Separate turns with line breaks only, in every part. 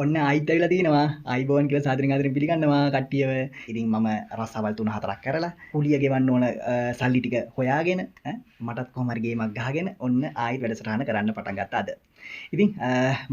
ඔන්න ආයිත් ඇවිල්ලා තිනවා. ආයිබෝවන් කියලා සාදරෙන් ආදරෙන් පිළිගන්නවා කට්ටියව. ඉතින් මම රස්සාවල් 3-4ක් කරලා කුලිය ගෙවන්න ඕන සල්ලි ටික හොයාගෙන මටත් කොහොම හරි ගේමක් ගහගෙන ඔන්න ආයිත් වැඩසටහන කරන්න පටන් ගත්තා අද. ඉතින්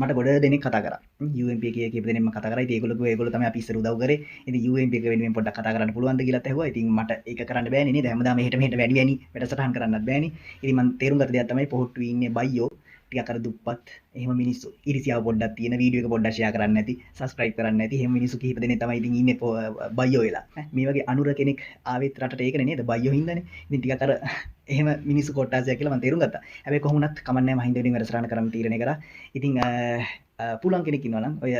මට ගොඩ දෙනෙක් කතා කරා. UMP එකේ කීප දෙනෙක්ම කතා කරා. ඉතින් ඒගොල්ලෝ කිව්වා ඒගොල්ලෝ තමයි අපි ඉස්සර උදව් කරේ. ඉතින් UMP එක වෙනුවෙන් පොඩ්ඩක් කතා කරන්න පුළුවන්ද කියලාත් ඇහුවා. ඉතින් මට ඒක කරන්න බෑනේ නේද? හැමදාම එහෙට මෙහෙට වැඩි වැඩි වැඩසටහන් කරන්නත් බෑනේ. ඉතින් මං තේරුම් ගත්ත දෙයක් තමයි පොහොට්ටුවේ ඉන්නේ බයියෝ. ටිකක් අර දුප්පත් එහෙම මිනිස්සු, ඉරිසියාව පොඩ්ඩක් තියෙන, වීඩියෝ එක පොඩ්ඩක් ෂෙයා කරන්න නැති, සබ්ස්ක්‍රයිබ් කරන්න නැති එහෙම මිනිස්සු කිහිප දෙනෙක් තමයි ඉතින් ඉන්නේ බයියෝ වෙලා. මේ වගේ අනුර කෙනෙක් ආවෙත් රටට ඒකනේ නේද? බයියෝ හින්දානේ. ඉතින් ටිකක් අර එහෙම මිනිස්සු කොට්ටාසයක් කියලා මම තේරුම් ගත්තා. හැබැයි කොහොම වුණත් කමක් නැහැ, මහින්ද වෙනුවෙන් වැඩසටහන කරන්න තීරණය කරා. ඉතින් පුළුවන් කෙනෙක් ඉන්නවා නම් ඔය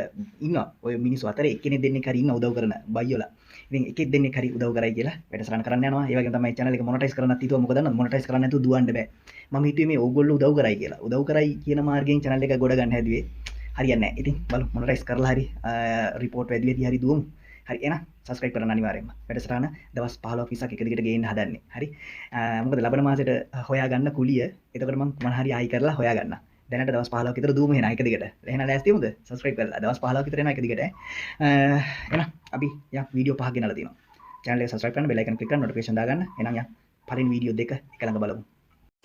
ඉන්නවා ඔය මිනිස්සු අතරේ එක්කෙනෙක් දෙන්නෙක් හරි ඉන්න උදව් කරන බයියෝලා. ඉතින් එකෙක් දෙන්නෙක් හරි උදව් කරයි කියලා වැඩසටහන කරන්න යනවා. ඒ වගේම තමයි channel එක මොනටයිස් කරන්නත් හිතුවා. මොකද දන්නවද, මොනටයිස් කරන්න නැතුව දුවන්න බෑ. මම හිතුවේ මේ ඕගොල්ලෝ උදව් කරයි කියලා. උදව් කරයි කියන මාර්ගයෙන් channel එක ගොඩ ගන්න හැදුවේ. හරියන්නේ නැහැ. ඉතින් බලමු මොනටයිස් කරලා හරි රිපෝට් වැඩි වැඩි හරි දුවමු. හරි, එහෙනම් සබ්ස්ක්‍රයිබ් කරන්න අනිවාර්යයෙන්ම. වැඩසටහන දවස් 15ක් 20ක් එක දිගට ගේන්න හදන්නේ. හරි. මොකද ලබන මාසෙට හොයාගන්න කුලිය. එතකොට මම මොන හරි ආයි කරලා හොයාගන්න. දැනට දවස් 15ක් විතර දුවමු එහෙනම් එක දිගට. එහෙනම් ලෑස්ති වෙමුද? සබ්ස්ක්‍රයිබ් කරලා දවස් 15ක් විතර එනවා එක දිගට. එහෙනම් අපි යම් වීඩියෝ පහක් ගෙනල්ලා තියෙනවා. channel එක සබ්ස්ක්‍රයිබ් කරන්න, බෙල් අයිකන් ක්ලික් කරන්න, නොටිෆිකේෂන් දාගන්න. එහෙනම් යම් පළවෙනි වීඩියෝ දෙක එක ළඟ බලමු.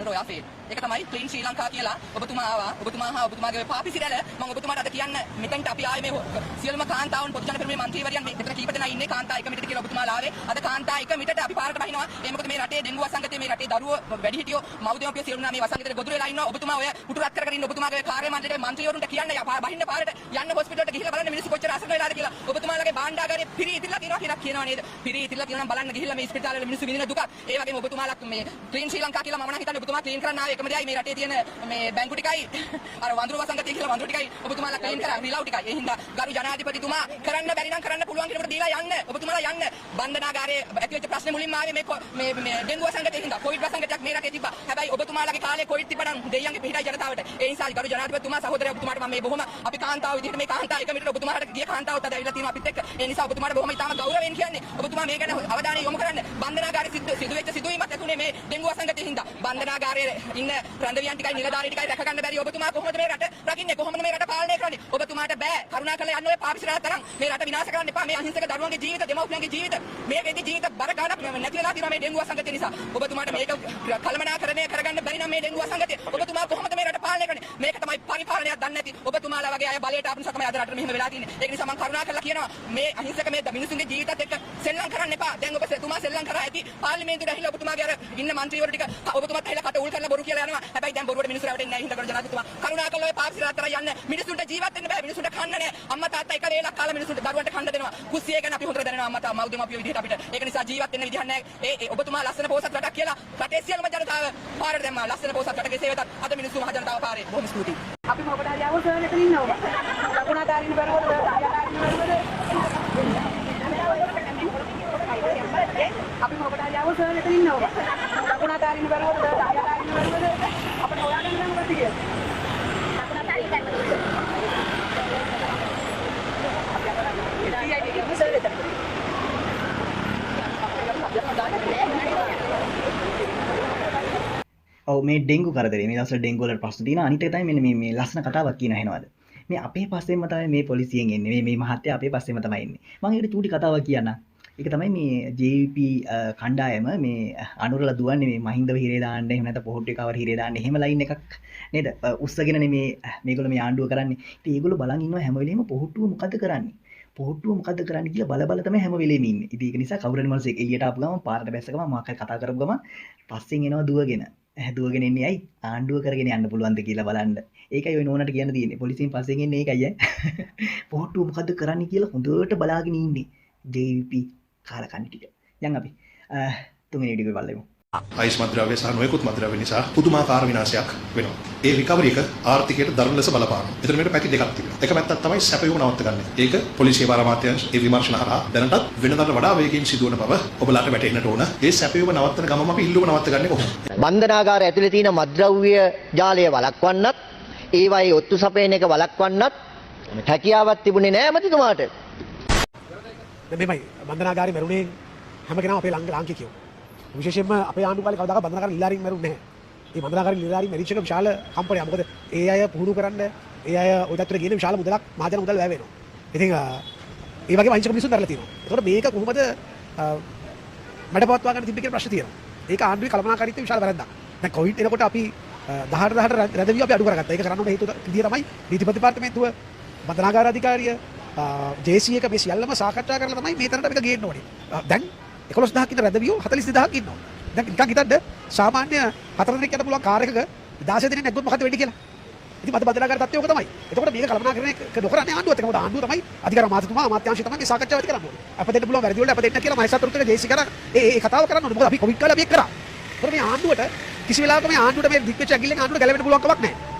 ඔයා ෆේල්. ඒක තමයි ක්ලීන් ශ්‍රී ලංකා කියලා ඔබතුමා ආවා. ඔබතුමා හා ඔබතුමාගේ ඔය පාපි සිරැල මම ඔබතුමාට අද කියන්න මෙතනට අපි ආයේ මේ සියලුම කාන්තාවන්, පොදු ජන පෙරමුණේ මන්ත්‍රීවරියන් මේ මෙතන කීප දෙනා ඉන්නේ. කාන්තා එක මිටට කියලා ඔබතුමාලා ආවේ. අද කාන්තා එක මිටට අපි පාරට බහිනවා. ඒ මොකද මේ රටේ ඩෙන්ගු වසංගතයේ මේ රටේ දරුවෝ, වැඩිහිටියෝ, මව් දෙමව්පියෝ සියලුම මේ වසංගතයට ගොදුරු වෙලා ඉන්නවා. ඔබතුමා ඔය පුටු රත් කර කර ඉන්න ඔබතුමාගේ කාර්ය මණ්ඩලයේ මන්ත්‍රීවරුන්ට කියන්න බහින්න පාරට යන්න, හොස්පිටල් වලට ගිහිල්ලා බලන්න මිනිස්සු කොච්චර අසරණ වෙලාද කියලා. ඔබතුමාලගේ භාණ්ඩාගාරයේ පිරී ඉතිරිලා තියෙනවා කියලා කියනවා නේද? පිරී ඉතිරිලා තියෙනවා නම් බලන්න ගිහිල්ලා මේ ස්පිරිතාල වල මිනිස්සු විඳින දුක. ඒ වගේම ඔබතුමාලා මේ ක්ලීන් ශ්‍රී ලංකා කියලා මම නම් හිතන්නේ ඔබතුමා ක්ලීන් කරන්න ආවේ එකම දෙයයි මේ රටේ තියෙන මේ බැංකු ටිකයි, අර වඳුරු වසංගතය කියලා වඳුරු ටිකයි ඔබතුමාලා ක්ලීන් කරා, රිලව් ටිකයි. ඒ හින්දා ගරු ජනාධිපතිතුමා, කරන්න බැරි නම් කරන්න පුළුවන් කෙනෙකුට දීලා යන්න. ඔබතුමාලා යන්න. බන්ධනාගාරයේ ඇති වෙච්ච ප්‍රශ්නේ මුලින්ම ආවේ මේ මේ මේ ඩෙන්ගු වසංගතය හින්දා. කොවිඩ් වසංගතයක් මේ රටේ තිබ්බා. හැබැයි ඔබතුමාලාගේ කාලේ කොවිඩ් තිබ්බනම් දෙයියන්ගේ පිහිටයි ජනතාවට. ඒ නිසා ගරු ජනාධිපතිතුමා, සහෝදරයා, ඔබතුමාට මම මේ බොහොම අපි කාන්තාව විදිහට මේ කාන්තා එක මිටට ඔබතුමාට ගිය කාන්තාවත් අද ඇවිල්ලා තියෙනවා අපිත් එක්ක. ඒ නිසා ඔබතුමාට බොහොම ඉතාම ගෞරවයෙන් කියන්නේ, ඔබතුමා මේ ගැන අවධානය යොමු කරන්න. බන්ධනාගාරයේ සිදු වෙච්ච සිදුවීමක් ඇති වුණේ මේ ඩෙන්ගු වසංගතය හින්දා. බන්ධනාගාරයේ ඉන්න රඳවියන් ටිකයි නිලධාරී ටිකයි රැක ගන්න බැරි ඔබතුමා කොහොමද මේ රට රකින්නේ? කොහොමද මේ රට පාලනය කරන්නේ? ඔබතුමාට බෑ. කරුණාකරලා යන්න. ඔය පාපිසරා තරම් මේ රට විනාශ කරන්න එපා. මේ අහිංසක දරුවන්ගේ ජීවිත, දෙමව්පියන්ගේ ජීවිත, මේ වෙද්දි ජීවිත බර ගානක් නැති වෙලා තියෙනවා මේ ඩෙන්ගු වසංගතය නිසා. ඔබතුමාට මේක කළමනාකරණය කරගන්න බැරි නම් මේ ඩෙන්ගු වසංගතය, ඔබතුමා කොහොමද මේ රට පාලනය කරන්නේ? මේක තමයි පරිපාලනයක් දන්නේ නැති ඔබතුමාලා වගේ අය බලයට ආපු නිසා තමයි අද රටට මෙහෙම වෙලා තියෙන්නේ. ඒක නිසා මම කරුණා කරලා කියනවා, මේ අහිංසක මේ මිනිසුන්ගේ ජීවිතත් එක්ක සෙල්ලම් කරන්න එපා. දැන් ඔබතුමා සෙල්ලම් කරා ඇති. පාර්ලිමේන්තුවට ඇහිලා ඔබතුමාගේ අර ඉන්න මන්ත්‍රීවරු ටික ඔබතුමාත් ඇහිලා කට උල් කරලා බොරු කියලා යනවා. හැබැයි දැන් බොරුවට මිනිස්සු රැවටෙන්නේ නැහැ. හින්දා ගරු ජනාධිපතිතුමා, කරුණාකරලා ඔය පාපිසලා අතර යන්න. මිනිසුන්ට ජීවත් වෙන්න බෑ. මිනිසුන්ට කන්න නෑ. අම්මා තාත්තා එක වේලක් කාලා මිනිසුන්ට දරුවන්ට කන්න දෙනවා. කුස්සිය ගැන අපි හොඳට දැනනවා අම්මා තාත්තා මව් දෙමව්පියෝ විදිහට අපිට. ඒක නිසා ජීවත් වෙන්න විදිහක් නෑ. ඒ ඒ ඔබතුමා ලස්සන පෝසත් රටක් කියලා රටේ සියලුම ජනතාව පාරට දැම්මා. ලස්සන පෝසත් රටක කෙසේ වෙතත් අද මිනිස්සු මහ ජනතාව පාරේ. බොහොම ස්තුතියි.
අපි මොකට හරි ආවොත් සර් එතන ඉන්නවා. ලකුණා අරින්න බැරුවද? අය අරින්න බැරුවද? අපි මොකට හරි ආවොත් සර් එතන ඉන්නවා. ලකුණා අරින්න බැරුවද? අය අරින්න බැරුවද? අපිට හොයාගන්න බෑ මොකක්ද කියලා. ලකුණා අරින්න බැරුවද? CID එක සර් එතන.
ඔව්, මේ ඩෙන්ගු කරදරේ මේ දවස්වල ඩෙන්ගු වලට ප්‍රශ්න තියෙනවා. අනිත් එක තමයි මෙන්න මේ මේ ලස්සන කතාවක් කියන ඇහෙනවද? මේ අපේ පස්සෙන්ම තමයි මේ පොලිසියෙන් එන්නේ. මේ මේ මහත්තයා අපේ පස්සෙන්ම තමයි එන්නේ. මම ඒකට චූටි කතාවක් කියන්නම්. ඒක තමයි මේ JVP කණ්ඩායම මේ අනුරලා දුවන්නේ මේ මහින්දව හිරේ දාන්න, එහෙම නැත්නම් පොහොට්ටුවේ කවර හිරේ දාන්න, එහෙම ලයින් එකක් නේද? උස්සගෙන නේ මේ මේගොල්ලෝ මේ ආණ්ඩුව කරන්නේ. ඉතින් ඒගොල්ලෝ බලන් ඉන්නවා හැම වෙලේම පොහොට්ටුව මොකද කරන්නේ? පොහොට්ටුව මොකද්ද කරන්නේ කියලා බල බල තමයි හැම වෙලේම ඉන්නේ. ඉතින් ඒක නිසා කවුරු හරි මිනිස්සෙක් එළියට ආපු ගමන්, පාරට බැස්ස ගමන්, මොකක් හරි කතා කරපු ගමන් පස්සෙන් එනවා දුවගෙන. දුවගෙන එන්නේ ඇයි? ආණ්ඩුව කරගෙන යන්න පුළුවන්ද කියලා බලන්න. ඒකයි ඔය නෝනට කියන්න තියෙන්නේ. පොලිසියෙන් පස්සෙන් එන්නේ ඒකයි ඈ. පොහොට්ටුව මොකද්ද කරන්නේ කියලා හොඳට බලාගෙන ඉන්නේ. JVP කාලකන්ණි ටික. යන් අපි තුන්වෙනි වීඩියෝ එක බලමු.
අයිස් මත්ද්‍රව්‍ය සහ නොයෙකුත් මත්ද්‍රව්‍ය නිසා පුදුමාකාර විනාශයක් වෙනවා. ඒ රිකවරි එක ආර්ථිකයට දරුණු ලෙස බලපානවා. එතන මේකට පැති දෙකක් තිබෙනවා. එක පැත්තක් තමයි සැපයුම නවත්ත ගන්න එක. ඒක පොලිසිය භාර අමාත්‍යාංශ ඒ විමර්ශන හරහා දැනටත් වෙනදාට වඩා වේගයෙන් සිදුවන බව ඔබලාට වැටහෙන්නට ඕන. ඒ සැපයුම නවත්තන ගමම අපි ඉල්ලුම නවත්ත ගන්නේ කොහොමද?
බන්ධනාගාර ඇතුලේ තියෙන මත්ද්‍රව්‍ය ජාලය වළක්වන්නත්, ඒවායේ ඔත්තු සපයන එක වළක්වන්නත් හැකියාවක් තිබුණේ නෑ ඇමතිතුමාට.
දැන් මෙහෙමයි, බන්ධනාගාරේ මැරුණේ හැම කෙනාම අපේ ලාංකිකයෝ. විශේෂයෙන්ම අපේ ආණ්ඩු කාලේ කවදාකවත් බන්ධනාගාර නිලධාරීන් මැරුන්නේ නැහැ. මේ බන්ධනාගාර නිලධාරීන් මැරිච්ච එක විශාල කම්පනයක්. මොකද ඒ අය පුහුණු කරන්න, ඒ අය ওই තත්ත්වයට ගේන විශාල මුදලක්, මහජන මුදල් වැය වෙනවා. ඉතින් ඒ වගේම අහිංසක මිනිස්සුන් මැරලා තියෙනවා. ඒතකොට මේක කොහොමද මැඩපවත්වා ගන්න තිබ්බේ කියලා ප්‍රශ්න තියෙනවා. ඒක ආණ්ඩුවේ කළමනාකාරීත්වයේ විශාල වැරැද්දක්. දැන් කොවිඩ් එනකොට අපි 18 රැඳවිය අපි අඩු කරගත්තා. ඒක කරන්න ඕන හේතුව විදිය තමයි නීතිපති දෙපාර්තමේන්තුව, බන්ධනාගාර අධිකාරිය, JC එක මේ සියල්ලම සාකච්ඡා කරලා තමයි මේ තැනට මේක ගේන්න ඕනේ. දැන් 11000ක් ඉන්න රැඳවියෝ 42000ක් ඉන්නවා. දැන් නිකන් හිතන්න සාමාන්‍ය 4 දෙනෙක් යන්න පුළුවන් කාර් එකක 16 දෙනෙක් නැග්ගොත් මොකද වෙන්නේ කියලා. ඉතින් මත බන්ධනාගාර තත්ත්වය ඔක තමයි. එතකොට මේක කළමනාකරණය නොකරන්නේ ආණ්ඩුවත් එක්ක. මොකද ආණ්ඩුව තමයි අධිකාර අමාත්‍යතුමා, අමාත්‍යාංශය තමයි මේ සාකච්ඡාව ඇති කරන්න ඕනේ. අප දෙන්න පුළුවන් වැරදි වලට අප දෙන්න කියලා මහේස්ත්‍රාත් එක්ක JC කරා ඒ ඒ කතාව කරන්න ඕනේ. මොකද අපි කොවිඩ් කාලේ අපි ඒක කරා. ඒතකොට මේ ආණ්ඩුවට කිසි වෙලාවක මේ ආණ්ඩුවට මේ දික් වෙච්ච ඇඟිල්ලෙන් ආණ්ඩුවට ගැලවෙන්න පුළුවන් කමක් නැහැ.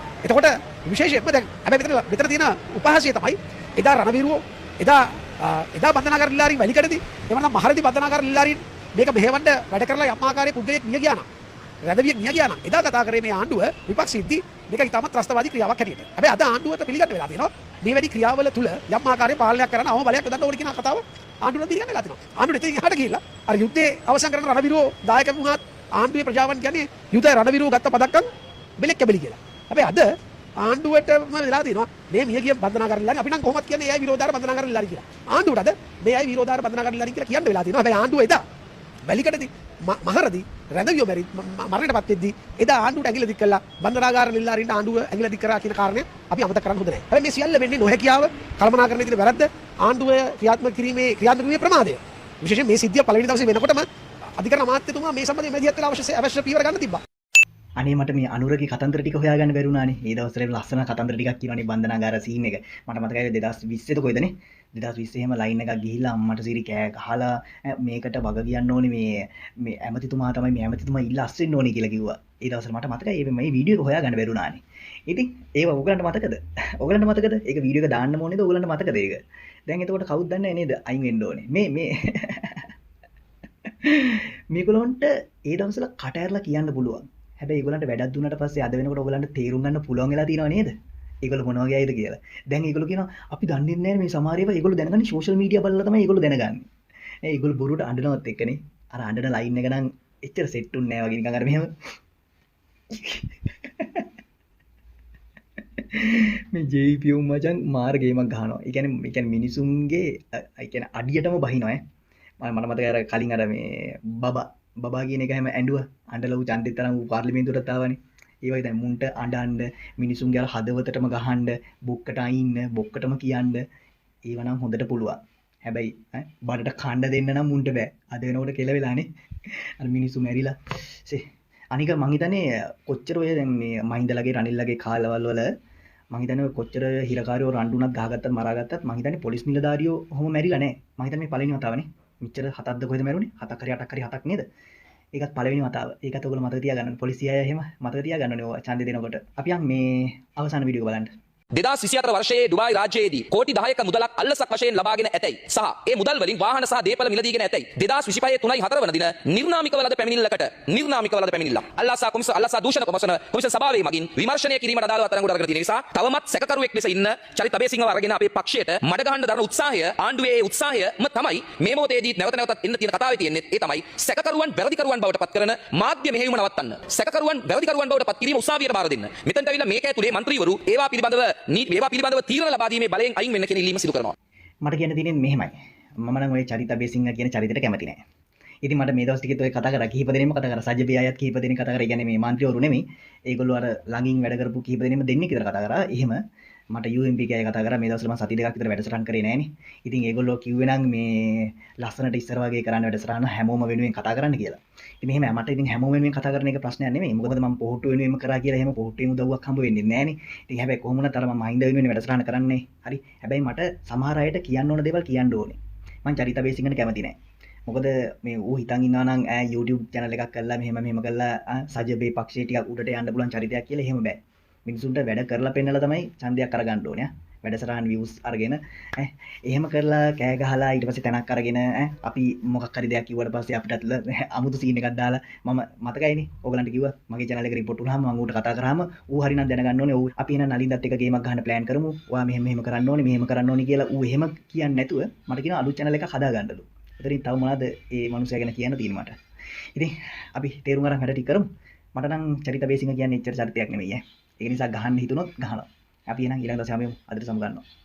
එතකොට විශේෂයෙන්ම දැන් හැබැයි මෙතන තියෙන උපහාසය තමයි එදා රණවීරුවෝ එදා එදා බන්ධනාගාර නිලධාරීන් වැලිකඩදී, එහෙම නැත්නම් මහරදි බන්ධනාගාර නිලධාරීන් මේක මෙහෙවන්න වැඩ කරලා යම් ආකාරයේ පුද්ගලයෙක් මිය ගියා නම්, රැඳවියෙක් මිය ගියා නම් එදා කතා කරේ මේ ආණ්ඩුව විපක්ෂ ඉද්දි මේක ඉතාමත් ත්‍රස්තවාදී ක්‍රියාවක් හැටියට. හැබැයි අද ආණ්ඩුවට පිළිගන්න වෙලා තියෙනවා මේ වැඩි ක්‍රියාවල තුල යම් ආකාරයේ පාලනයක් කරන්න අවම බලයක් යොදන්න ඕනේ කියන කතාව ආණ්ඩුවට පිළිගන්න වෙලා තියෙනවා. ආණ්ඩුවට එතනින් එහාට ගිහිල්ලා අර යුද්ධේ අවසන් කරන රණවිරුවෝ දායක වුණාත් ආණ්ඩුවේ ප්‍රජාවන් කියන්නේ යුද රණවිරුවෝ ගත්ත පදක්කම් බෙලෙක් කැබලි කියලා. හැබැයි අද ආණ්ඩුවටම වෙලා තියෙනවා මේ මිය ගිය බන්ධනාගාර නිලධාරීන් අපි නම් කොහොමත් කියන්නේ ඒ අය විරෝධාර බන්ධනාගාර නිලධාරීන් කියලා. ආණ්ඩුවට අද මේ අය විරෝධාර බන්ධනාගාර නිලධාරීන් කියලා කියන්න වෙලා තියෙනවා. හැබැයි ආණ්ඩුව එදා වැලිකඩදී මහරදී රැඳවියෝ මැරි මරණයටපත් වෙද්දී එදා ආණ්ඩුවට ඇඟිල්ල දික් කළා බන්ධනාගාර නිලධාරීන්ට ආණ්ඩුව ඇඟිල්ල දික් කරා කියන කාරණය අපි අමතක කරන්න හොඳ නැහැ. හැබැයි මේ සියල්ල වෙන්නේ නොහැකියාව, කළමනාකරණයේ තියෙන වැරද්ද, ආණ්ඩුව ක්‍රියාත්මක කිරීමේ ප්‍රමාදය. විශේෂයෙන් මේ සිද්ධිය පළවෙනි දවසේ වෙනකොටම අධිකරණ අමාත්‍යතුමා මේ සම්බන්ධයෙන් මැදිහත් වෙලා අවශ්‍ය පියවර ගන්න තිබ්බා.
අනේ මට මේ අනුරගේ කතන්දර ටික හොයාගන්න බැරි වුණානේ. ඒ දවස්වල ලස්සන කතන්දර ටිකක් කියනවනේ බන්ධනාගාර සීන් එක. මට මතකයි 2020 ද කොයිදනේ 2020 එහෙම ලයින් එකක් ගිහිල්ලා අම්මට සිරි කෑ ගහලා මේකට වග කියන්න ඕනේ මේ මේ ඇමතිතුමා තමයි, මේ ඇමතිතුමා ඉල්ල අස් වෙන්න ඕනේ කියලා කිව්වා. ඒ දවස්වල මට මතකයි මේ වීඩියෝ එක හොයාගන්න බැරි වුණානේ. ඉතින් ඒව ඔයගලන්ට මතකද? ඔයගලන්ට මතකද? ඒක වීඩියෝ එක දාන්න ඕනේද? ඔයගලන්ට මතකද ඒක? දැන් එතකොට කවුද දන්නේ නේද? අයින් වෙන්න ඕනේ. මේ මේ මේගොල්ලන්ට ඒ දවස්වල කට ඇරලා කියන්න පුළුවන්. හැබැයි ඒගොල්ලන්ට වැඩක් දුන්නාට පස්සේ අද වෙනකොට ඔයගොල්ලන්ට තේරුම් ගන්න පුළුවන් වෙලා තියෙනව නේද? ඒගොල්ලෝ මොන වගේ අයද කියලා. දැන් ඒගොල්ලෝ කියනවා අපි දන්නේ නැහැ මේ සමහර ඒවා ඒගොල්ලෝ දැනගන්නේ සෝෂල් මීඩියා බලලා තමයි ඒගොල්ලෝ දැනගන්නේ. ඒගොල්ලෝ බොරුවට අඬනවත් එක්කනේ. අර අඬන ලයින් එක නම් එච්චර සෙට් උන්නේ නැහැ වගේ නිකන් අර මෙහෙම. මේ JVP උන් මචං මාර ගේමක් ගහනවා. ඒ කියන්නේ මිනිසුන්ගේ ඒ කියන්නේ අඩියටම බහිනවා ඈ. මට මතකයි අර කලින් අර මේ බබා කියන එක හැම ඇඬුවා. අඬලා ඌ ඡන්දෙත් තරම් ඌ පාර්ලිමේන්තුවටත් ආවනේ. ඒ වගේ දැන් මුන්ට අඬන්න, මිනිසුන්ගේ අර හදවතටම ගහන්න, බොක්කට අයින්න, බොක්කටම කියන්න ඒව නම් හොඳට පුළුවන්. හැබැයි ඈ බඩට කණ්ඩ දෙන්න නම් මුන්ට බෑ. අද වෙනකොට කෙල වෙලානේ. අර මිනිස්සු මැරිලා. සේ අනික මං හිතන්නේ කොච්චර ඔය දැන් මේ මහින්දලගේ රනිල්ලගේ කාලවල වල මං හිතන්නේ ඔය කොච්චර හිරකාරයෝ රණ්ඩු වුණත් ගහගත්තත් මරාගත්තත් මං හිතන්නේ පොලිස් නිලධාරියෝ ඔහොම මැරිලා නෑ. මං හිතන්නේ මේ පළවෙනි වතාවනේ. මෙච්චර හතක්ද කොහෙද මැරුණේ? හතක් හරි අටක් හරි හතක් නේද? ඒකත් පළවෙනි වතාව. ඒකත් ඔයගොල්ලෝ මතක තියාගන්න ඕනේ. පොලිසිය අය එහෙම මතක තියාගන්න ඕනේ ඔය ඡන්දෙ දෙනකොට. අපි යන් මේ අවසාන වීඩියෝ එක බලන්න.
2024 වර්ෂයේ ඩුබායි රාජ්‍යයේදී කෝටි 10ක මුදලක් අල්ලසක් වශයෙන් ලබාගෙන ඇතැයි සහ ඒ මුදල් වලින් වාහන සහ දේපළ මිලදීගෙන ඇතැයි 2025 3යි 4 වන දින නිර්නාමිකව ලද පැමිණිල්ලකට නිර්නාමිකව ලද පැමිණිල්ලක් අල්ලාසා කොමිස අල්ලාසා දූෂණ කොමිෂන් සභාවේ මගින් විමර්ශනය කිරීමට අදාළව අත්අඩංගුවට අරගෙන තියෙන නිසා තවමත් සැකකරුවෙක් ලෙස ඉන්න චරිත අබේසිංහව අරගෙන අපේ පක්ෂයට මඩ ගහන්න දරන උත්සාහය ආණ්ඩුවේ ඒ උත්සාහයම තමයි මේ මොහොතේදී නැවත නැවතත් එන්න තියෙන කතාවේ තියෙන්නේ. ඒ තමයි සැකකරුවන් වැරදිකරුවන් බවට පත් කරන මාධ්‍ය මෙහෙයුම නවත්තන්න, සැකකරුවන් වැරදිකරුවන් බවට පත් කිරීම උසාවියට බාර දෙන්න, මෙතනට ඇවිල්ලා මේක ඇතුලේ මන්ත්‍රීවරු ඒවා පිළිබඳව තීරණ ලබා දීමේ බලයෙන් අයින් වෙන්න කියන ඉල්ලීම සිදු කරනවා.
මට කියන්න තියෙන්නේ මෙහෙමයි. මම නම් ඔය චරිත අබේසිංහ කියන චරිතෙට කැමති නෑ. ඉතින් මට මේ දවස් ටිකෙත් ඔය කතා කරා කිහිප දෙනෙක්ම කතා කරා. සජ්ජ අයත් කිහිප දෙනෙක් කතා කරා. ඒ කියන්නේ මේ මන්ත්‍රීවරු නෙමෙයි. ඒගොල්ලෝ අර ළඟින් වැඩ කරපු කිහිප දෙනෙක්ම දෙන්නෙක් විතර කතා කරා. එහෙම මට UMP කෑ කතා කරා. මේ දවස්වල මම සති දෙකක් විතර වැඩසටහන් කරේ නෑනේ. ඉතින් ඒගොල්ලෝ කිව්වේ නම් මේ ලස්සනට ඉස්සර වගේ කරන්න වැඩසටහන හැමෝම වෙනුවෙන් කතා කරන්න කියලා. ඉතින් මෙහෙම මට ඉතින් හැමෝම වෙනුවෙන් කතා කරන එක ප්‍රශ්නයක් නෙමෙයි. මොකද මම පොහොට්ටුව වෙනුවෙන්ම කරා කියලා එහෙම පොහොට්ටුවෙන් උදව්වක් හම්බ වෙන්නේ නෑනේ. ඉතින් හැබැයි කොහොම වුණත් අර මම මහින්ද වෙනුවෙන් වැඩසටහන කරන්නේ. හරි. හැබැයි මට සමහර අයට කියන්න ඕන දේවල් කියන්න ඕනේ. මං චරිත අබේසිංහට කැමති නෑ. මොකද මේ ඌ හිතන් ඉන්නවා නම් ඈ YouTube channel එකක් කරලා මෙහෙම මෙහෙම කරලා සජබේ පක්ෂේ ටිකක් උඩට යන්න පුළුවන් චරිතයක් කියලා එහෙම බෑ. මිනිසුන්ට වැඩ කරලා පෙන්නලා තමයි ඡන්දයක් අරගන්න ඕනේ. වැඩසටහන් views අරගෙන ඈ එහෙම කරලා කෑ ගහලා ඊට පස්සේ තැනක් අරගෙන ඈ අපි මොකක් හරි දෙයක් කිව්වට පස්සේ අපිටත් අමුතු සීන් එකක් දාලා මම මතකයිනේ ඕගලන්ට කිව්වා මගේ channel එක රිපෝට් වුණාම මම ඌට කතා කරාම ඌ හරිනම් දැනගන්න ඕනේ ඌ අපි එහෙනම් නලින්දත් එක්ක ගේමක් ගහන්න ප්ලෑන් කරමු, ඔයා මෙහෙම මෙහෙම කරන්න ඕනේ මෙහෙම කරන්න ඕනේ කියලා ඌ එහෙම කියන්නේ නැතුව මට කියනවා අලුත් channel එකක් හදාගන්නලු. එතනින් තව මොනවද ඒ මනුස්සයා ගැන කියන්න තියෙන්නේ මට. ඉතින් අපි තේරුම් අරන් වැඩ ටික කරමු. මට නම් චරිත බේසිංහ කියන්නේ එච්චර චරිතයක් නෙමෙයි ඈ. ඒක නිසා ගහන්න හිතුනොත් ගහනවා. අපි එහෙනම් ඊළඟ දවසේ හමු. අදට සමුගන්නවා.